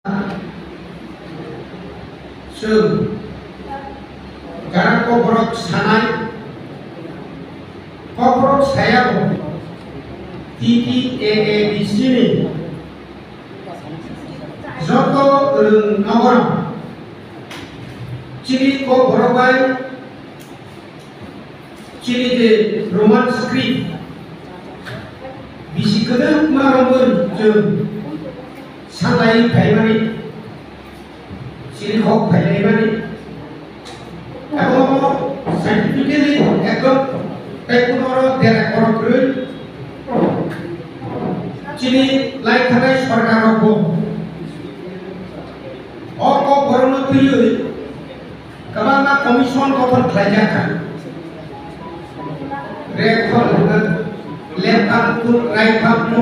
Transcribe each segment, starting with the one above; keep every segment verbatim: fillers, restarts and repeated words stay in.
Chwng jara kokborok sanai, kokborok sayabo T T A A D C ni joto rwng nogoram chini kokborok bai chini je Roman script bisi kwdwkma romwi chwng salai phaimani, chini kok phailaimani. Abo scientifically ekdom tei kuno oro dera korok kwrwi chini lai thanai sorkar rok bo o kokborokno twiwi kwbangma commission gothon khlaijak kha. Rekhol hwnwi left arm to right arm to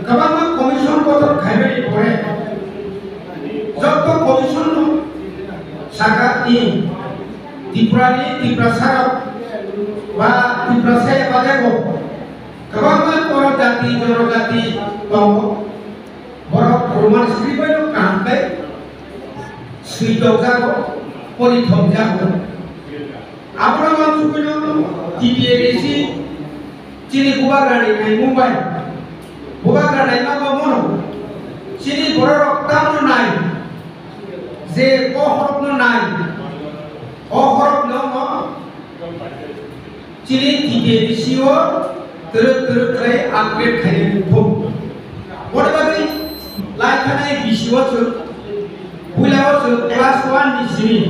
kwbangma commission gothon khaimani pore joto commission no saka i Tripura ni Tiprasa rok ba Tiprasa ya badebo kwbangma poro jati jonojati tongo. Borok Roman script bai no kaham khe swi tokjago, pori thokjago. Abono wansugwino T T A D C chini bubagrani naimung bai, bubagra naima bo mono chini bororok tamno nai, je o horokno nai, o horokno no chini T T A D C o twrwk twrwk khlai upgrade khainani thung. Boni bagwi lai thanai B C o chwng, puila o chwng class one ni simi.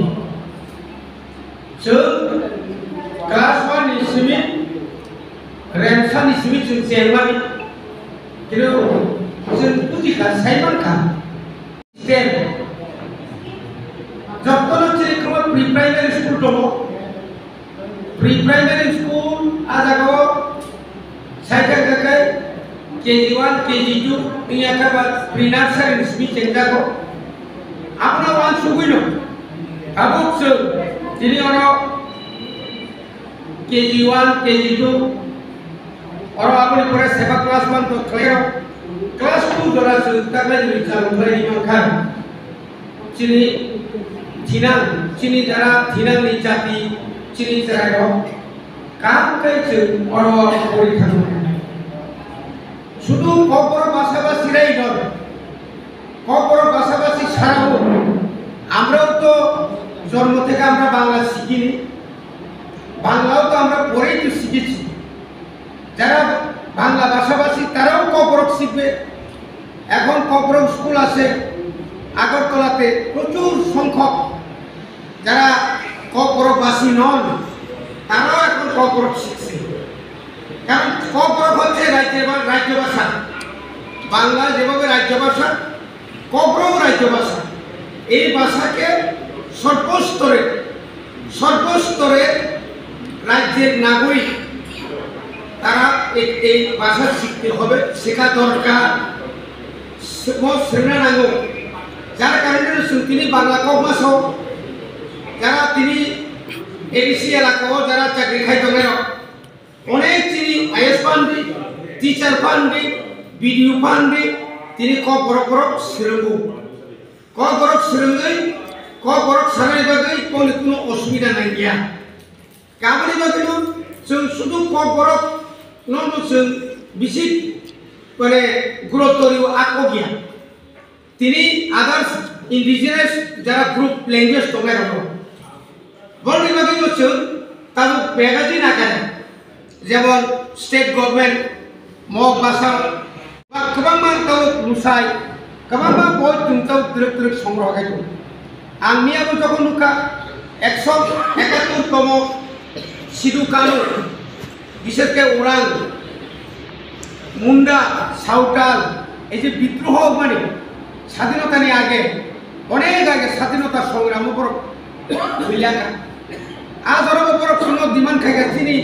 Chwng class one ni simi, remsa ni simi chwng chengmani. Kino chwng buji kha, sai man kha. Step. Jotono chini kwbangma pre-primary school tongo. Pre-primary school a jagao saikha khe K G one, K G two wngya khe ba pre-nursery ni simi chengjago. Abono wansugwino tabuk chwng tini oro K G one, K G two, oro aboni pore seba class one to khlaio. Class two jora chwng taklai jora chwng khlai ri mankha. Chini thinang, chini jara thinang ni jati, chini chwrairok kaham khe chwng oro pori thangkha. Sudu kokborok basa basi rai no, kokborok basa basi sarao. আমরাও তো জন্ম থেকে আমরা বাংলা শিখিনি, বাংলাও তো আমরা পড়েই তো শিখেছি। যারা বাংলা ভাষাভাষী তারাও ককবরক শিখবে। এখন ককবরক স্কুল আছে আগরতলাতে, প্রচুর সংখ্যক যারা ককবরকবাসী নন, তারাও এখন ককবরক শিখছে। কারণ ককবরক হচ্ছে রাজ্যের ভা-, রাজ্য ভাষা। বাংলা যেভাবে রাজ্য ভাষা, ককবরক রাজ্য ভাষা। এই ভাষাকে সর্বস্তরে, সর্বস্তরে রাজ্যের নাগরিক তারা এ-, এই ভাষা শিখতে হবে, শেখা দরকার। Mo srwngna nango. Jar karone chwng tini Bangla kokma sao, jara tini A D C elaka o jara chakri khai tongnai rok, onek chini I A S phan di, teacher phan di, B D O phan di, tini kok borok borok srwngo. Kok borok srwngwi, kok borok sanai bagwi koni kuno osubida nangya. Kaboni bagwino chwng sudu kokborok no no chwng bisi mane guruto rio a kok ya. Tini others indigenous jara group language tongnai rok no. Borokni bagwino chwng tabuk magazine akare jemon state government Mok basa ba kwbangma tabuk lusai, kwbangma boi chwng tabuk twrwk twrwk songroho khe tongo. Ang miyabo jokhon nukha ekso ekattor tomo Sidhu Kanu, bishes khe Orang, Munda, Sawtal, ei je bidroho wngmani sadhinotani age, onek age sadhinota songramo borok thwilaga. A jorabo borok chwngno demand khaikha chini,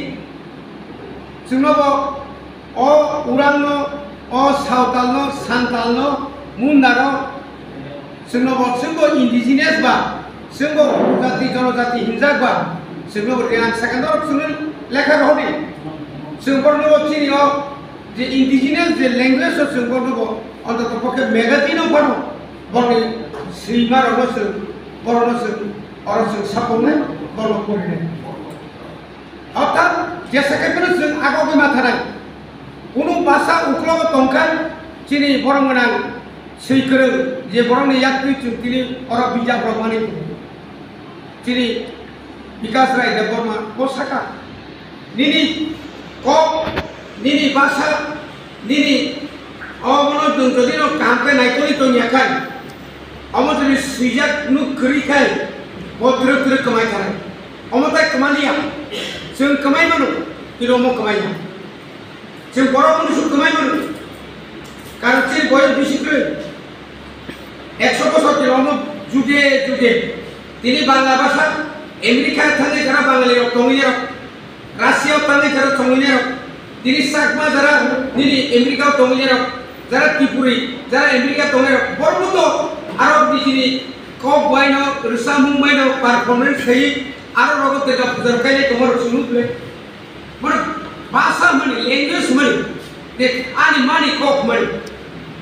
chwngno bo o Urangno, o Sawtalno, Santalno, Mundano, chwngno bo chwngbo indigenous ba, chwngbo jati jonojati hinjak ba, chwngno bo ang second oro chwngno lekha rohordi. Chwng borokno bo chini o je indigenous je language o chwng borokno bo Ontoto pokhe magazine-o phano borokni swima rokno chwng, borokno chwng, oro chwng sapungnai, borokno porinai. Orthat jesa khe phano chwng agogwi ma thanai. Kunu basa uklogo tongkha chini borok gwnang swi kwrwng je borokni yaktwi chwng tini oro bijap rok manwi tongo. Chini Bikas Rai Debbarma bo saka, nini kok, nini basa, nini omono chwng jodi no kaham khe naikolwi tongya khai, omo jodi swijak nuk kwrwi khai, bo twrwk twrwk kwmai thanai. Omo tai kwmaliya, chwng kwmai mano, tini omo kwmaiya. Chwng borok mwnwi suk kwmai mano. Karon chini boyos bisi kwrwi. Ekso bosor tini omo juge juge. Tini Bangla basa, America thangwi jara Bangali rok tongwi rok, Russia o thangwi jara tongwi rok, tini Chakma jara nini America o tongwi rok, jara Tripuri, jara America tongwi rok, borok to aro nijini kok bai no, rwchapmung bai no performance khai, aro rogo tenda puja khai tongma rok chwng nukle. Mane bhasha mani, language mani, de ani mani kok mani.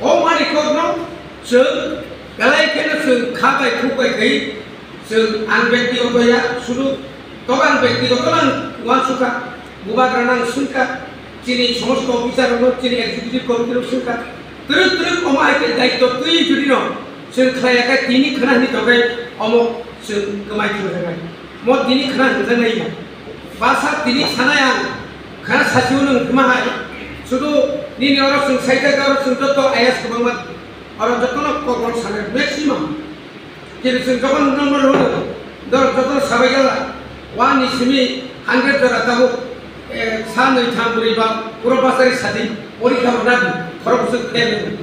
O mani kok no chwng belai kheno chwng kha bai thuk bai khai chwng ang bektigoto ya, sudu toba ang bektigoto nang uansukha, bubagra nang swngkha, chini somosto officer rok no, chini executive committee rok swngkha, twrwk twrwk omo hai khe daityo twi judi no chwng khlai ya khe tini khna hini tongkhe omo chwng kwmai thangjaknai. Mo tini khna hwnjaknai ya. Basa tini sanai ang khna sachio nwng hwnma hai. Sudu nini oro chwng saijak oro chwng joto I A S kwbangma oro jotono kokborok sanai maximum. Kini chwng jokhon number hwnwi dor jotono sabai gala one ni simi hundred jora tabuk, eh, sa nwi tham bwrwi ba puro bachari sadi porikha rwna di khorok bwswk fail hwnwi.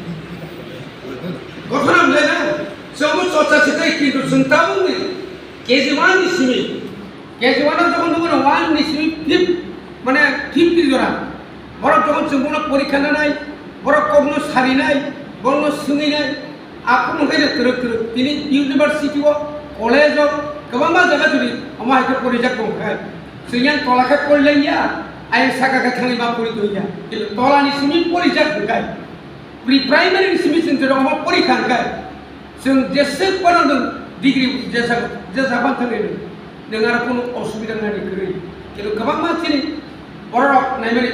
Gothona mle na chwngbo chorcha se tei kintu chwng tabukni K G one ni simi, K G one o jokhon nukgo one ni simi fifth, mane fifty jora. Borok jokhon chwng bono porikha nanai, borok kokno sarinai, borokno swngwinai, aphuru hwnkhe twrwk twrwk. Tini university o, college o, kwbangma jaga juri omo hai khe porijak tong khe. Chwng yang tola khe porilaia, ayang saka khe thangwi ma pori tongya. Kintu tola ni simi porijak hwnkhe. Pre primary ni simi chwng jora omo porikha hwnkhe. Chwng jesa phano nwng degree jesa, jesa phano thangwi nwng, nwng aro kunu osubida nani kwrwi. Kintu kwbangma chini bororok naimani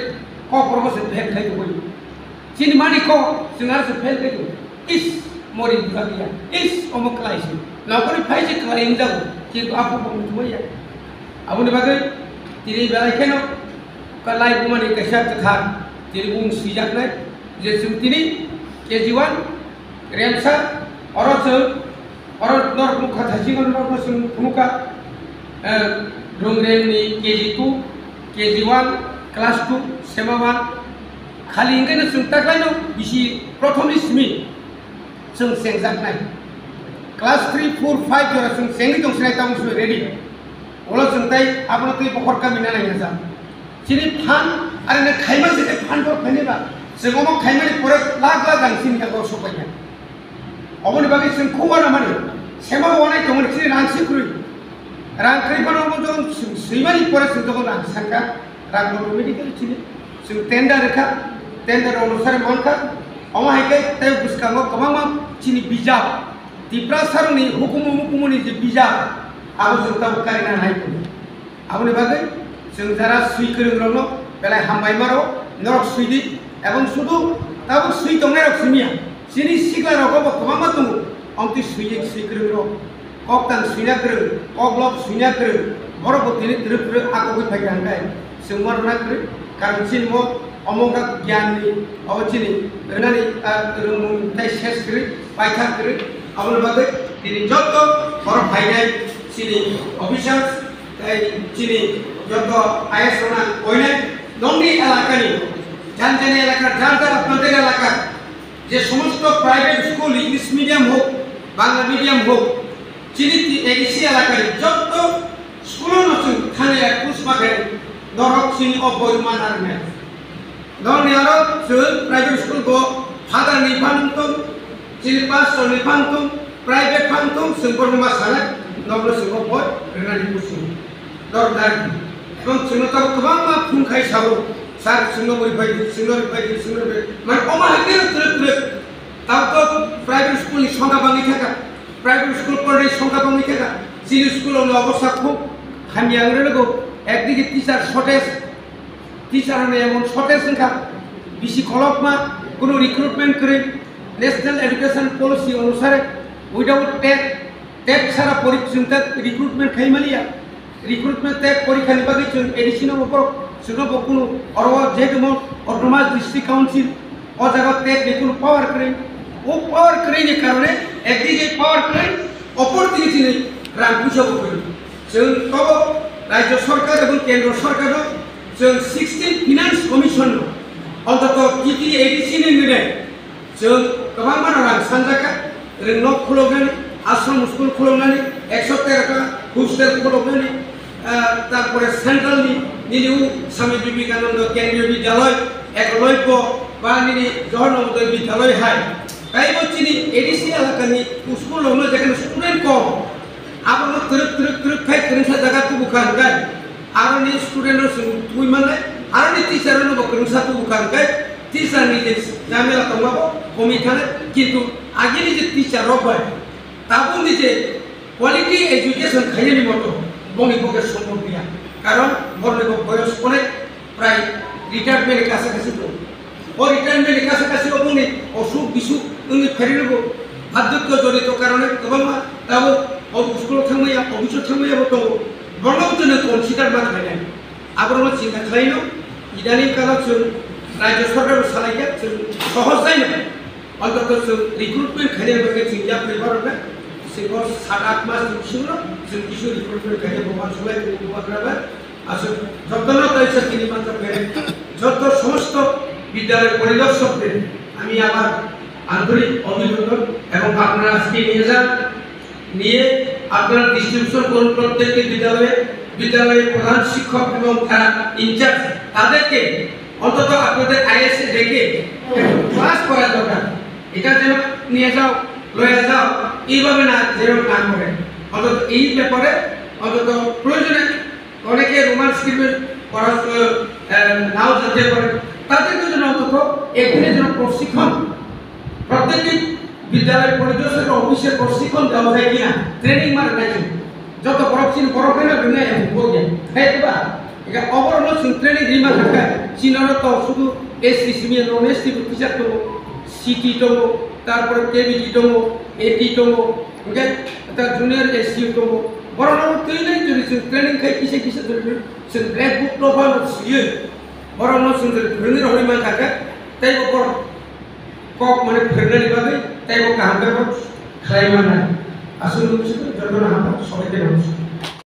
kok borokbo se fail khai tongwi. Chini mani kok chwng aro se fail khai tongo. Is mori bujak ya. Is omo kwlai se. Nokoni phai se kwlai wngjago. Kintu aphuru bo muchungwi ya. Aboni bagwi tini belai kheno kwlai bumani kaisa kwthar tini bung swijaknai je chwng tini K G one Remsa, oro chwng, oro norok nukha thaisingo norokno chwng phunukha, eh, Rungrengni K G two, K G one, class two, sema one. Khali hwnkhe no chwng taklaino bisi prothomni simi chwng chengjaknai. Class three, four, five jora chwng chengwi tongsinai tabuk chwng ready. Ulo chwng tei abono twi bokhor kami nanai hinjak. Chini phan, are ne khaima se khe phan kok khaini ba. Chwng omo khaimani pore lakh lakh rang chini yago sok paikha. Oboni bagwi chwng khub wana mani. Sema bo wanai tongmani chini rang si kwrwi. Rang kwrwi phano omo jokon swimani pore chwng jokon rang sakha. Rang automatically chini. Chwng tender rwkha. Tender onusare mankha. Omo hai khe tei bwskango kwbangma chini bijap. Tiprasarokni hukumu mukumuni je bijap. Abo chwng tabuk karina nai tongo. Aboni bagwi chwng jara swi kwrwng rokno belai hambai maro, norok swi di, ebong sudu tabuk swi tongnai rok simiya. Chini sikla rogo bo kwbangma tongo, omtwi swi swi kwrwng rok, kok tang swina kwrwng, kok lok swina kwrwng, borok bo tini twrwk twrwk akogwi phaikha hwnkhe chwng uanw rwna kwrwi, karon chini mo omo wngkha gyan ni, obo chini rwnani, ah, rwngmung tei ses kwrwi, paithak kwrwi, aboni bagwi tini joto borok phainai chini officers, tei chini joto I A S rokno ang koinai, nongni elakani, jani jani elaka, jar jar apnader elaka, je somosto private school, English medium hok, Bangla medium hok, chini ti A D C elakani joto school-o no chwng thani approach ma khe norok chini o boi ma narwknai. Nokni aro chwng private school bo father ni phan wng tong, chini pastor ni phan wng tong, private phan wng tong, chwng borokno ma sanai, nokno chwng bo boi rwnani kuchung. Dor dar. Ebong chwngno tabuk kwbangma phone khai sao, "Sir, chwngno bori phai di, chwngno ri phai di, chwngno ri phai di." Mane omo hai khe twrwk twrwk. Tao to private school ni songkha bangwi thaka, private school pornai songkha bangwi thaka. Chini school o no obosta khub hamya wngwi rwgo. Ekdigi teacher shortage, teacher ni emon shortage wngkha, bisi kholopma, kunu recruitment kwrwi, National Education Policy onusare, without TET, TET sara pori-, chwng ta recruitment khai maliya. Recruitment TET porikha ni bagwi chwng A D C no bo borok, chwngno bo kunu oro je demo Autonomous District Council, o jaga TET ni kunu power kwrwi. O power kwrwi ni karone, ekdigi power kwrwi, opor digi chini rang puisa bo kwrwi. Chwng tobo Rajya Sarkar ebong Kendra Sarkar no chwng sixteen Finance Commission no ontoto T T A D C ni nune chwng kwbangma rang sanjakha, rwng nok khuloknani, ashram school khuloknani, ekso tero ta hostel khuloknani, ah, tarpore central ni nini u Swami Vivekananda Kendriya Vidyalay, Ekalobya ba nini Jawahar Navodaya Vidyalay hai. Taibo chini A D C elakani school rokno jekheno student kom, abono twrwk twrwk twrwk khai kwrwngsa jaga tubukha hwnkhe, aroni student rok chwng tubui mannai, aroni teacher rokno bo kwrwngsa tubukha hwnkhe, teacher ni je jamela tongma bo komi thanai, kintu agini je teacher rok bai tabukni je quality education khainani moto bongni pokhe sombhob ya, karon boroni bo boyos onek prai retirement ni kasa kasi tongo. O retirement ni kasa kasi o bongni osuk bisuk wngwi phairirwgo, bardhotyo jorito karone kwbangma tabuk o school o thangmaya, office o thangmaya bo tongo. Borno bo chwng consider ma khlainai. Aborokno chinta khlaino, idaning kalo chwng Rajya Sarkar bo salaikha, chwng sohoj jaino. Ontoto chwng recruitment khainai bagwi chwng yapri baroknai. Chwng o sat aath mas ni bisingo chwng kisu recruitment khainai bo uansuknai, bo uansuknai. Aswk jotono kaisa tini manjak khe joto somosto bidyalay poridorsokde ami abar antorik obhinondon ebong apnara ajke niye jan, niye apnara distribution korun prottekti bidyaloye, bidyaloye pradhan shikkok ebong jara incharge taderke ontoto apnader I A S রেখে একটু ক্লাস করা দরকার। এটা যেন নিয়ে যাও, লয়ে যাও, এইভাবে না যেন না করে। অন্তত এই ব্যাপারে অন্তত প্রয়োজনে অনেকে রোমান স্ক্রিপ্টে পড়াশোনা, আহ, নাও জানতে পারে, তাদেরকে যেন অন্তত একদিনের জন্য প্রশিক্ষণ, প্রত্যেকটি বিদ্যালয় পরিদর্শক অফিসে প্রশিক্ষণ দেওয়া যায় কিনা, ট্রেনিং মানে নাই। যত বড় চিন বড় হয় না, দুনিয়া এখন বলবে। তাই তো বা, এটা অবরণ হচ্ছে ট্রেনিং রিমা থাকা, চিনারা তো শুধু এসসি, সিনিয়র, নন এসসি টিচার তো, সিটি তো, তারপরে কেবিটি তো, এটি তো, ওকে, এটা জুনিয়র এসসি তো, বড় বড় তুই নেই, যদি ট্রেনিং খাই কিসে কিসে ধরবে, সে ব্ল্যাক বুক প্রোফাইল সিয়ে, বড় বড় সুন্দর ধরনের হরিমান থাকে, তাই বড় kok mane phwrwngnani bagwi teibo kaham khe bo khlai mannai. Aswk nukjagwi jotono hambai, sobaikhe namaskar.